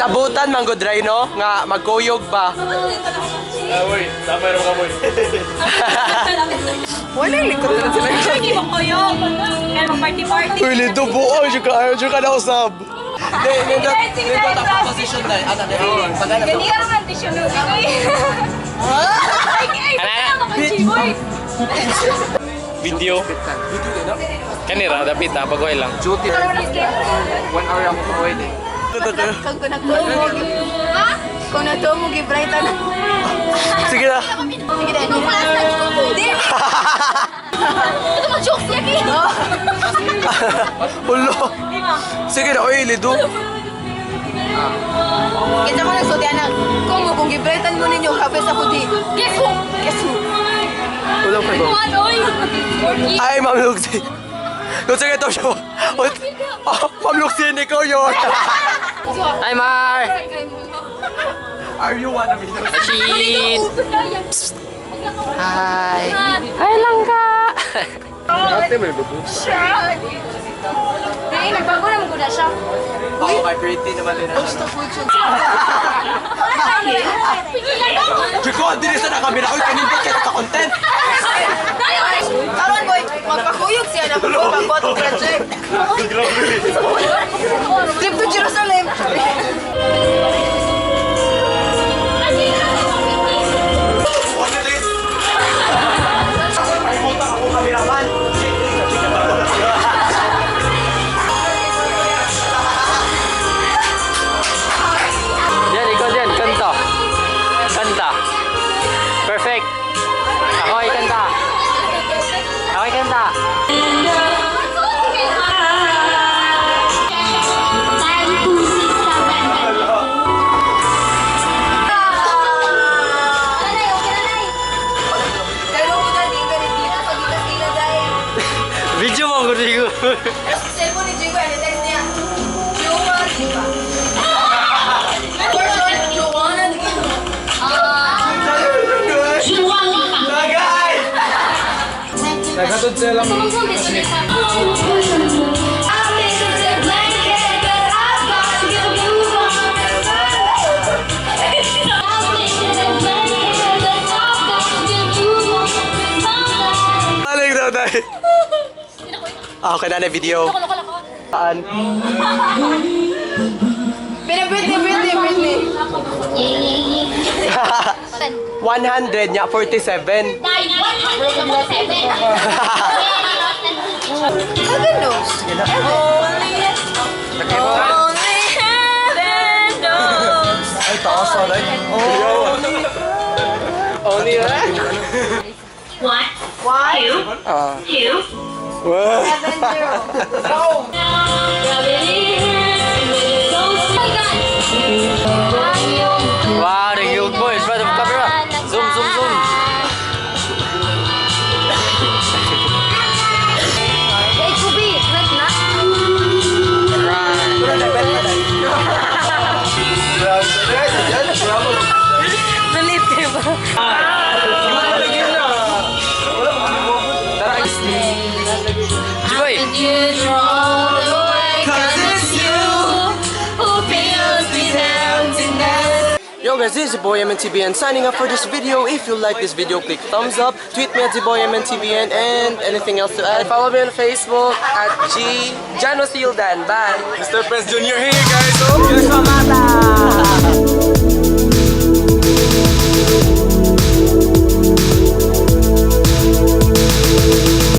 Abutan man gud ray, no? Nga magkuyog ba? Ah, wait. Tama rin ka, boy. Wala likod na sila. Hindi mo kuyog. Kaya mag-party-party. Uy, lito buo, siya ka, ayaw siya ka na usab. Hindi, nindot, nindot ako position na. Ano, pag ano. Ganyan ang antisyon mo. Ay, ay, ay, ay, Video. Kanira, dapit na. Pag lang. Duty. 1 hour ako pwede. Kung nagtuo mo, ha? Kung nagtuo mo, gibrightan. Sige na. Sige na. Hindi. Ito mag-jokes niya, Ki. Ulo. Sige na, oy, lido. Kita ko nagsulti anak. Kung mo, kung gibrightan mo ninyo, kapes ako di. Guess who? Guess who? Ulo ko. Ano, oy? Forty. Ay, Ma'am Luxie. Kung sige ito siya. Oh, Ma'am Luxie, ikaw yun. Hi, Mar! Are you one of me? Shit! Hi! Hi, langka! Ate, may babu. Ay, nagbago na mo na siya. Oo, kay pretty naman din. Pigilan ako. Chico, dili sa nakamera. Uy, kanindot kayo ka content. Karon boy, magpakuyog siya na kung pagbuhat og project. Trip to Jerusalem. What it is? Ay, puta ako kameraman. Diyan, ikaw diyan. Kanta. Kanta. Perfect. Ako ay kanta. Ako ay kanta. Pero ko dati ganit dito sa gitas nila dahil. Video mo, Rodrigo. Cellphone ni Jigo, ano text niya? Jowa, di ba? Person, Joanna, naging Lagay! Naghatod sila lang. Aling daw tayo. Ah, okay na na video. Saan? Pero Britney, Britney, Britney. 100 niya, 47. Heaven knows. Only heaven knows. Ay, taas ah, right? Oh. Only that? One, One, two, two. 7-0. Wow, the guild boy in front of camera. Zoom, zoom, zoom. Hey, Kubi, wait na. Delete kayo ba? Joy! Yo guys, this is your boy MNTBN signing up for this video. If you like this video, click thumbs up, tweet me at the boy MNTBN, and anything else to add? Follow me on Facebook at G Jano Sildan. Bye! Mr. Pez Jr. here, guys. Oh. Joshua Mata!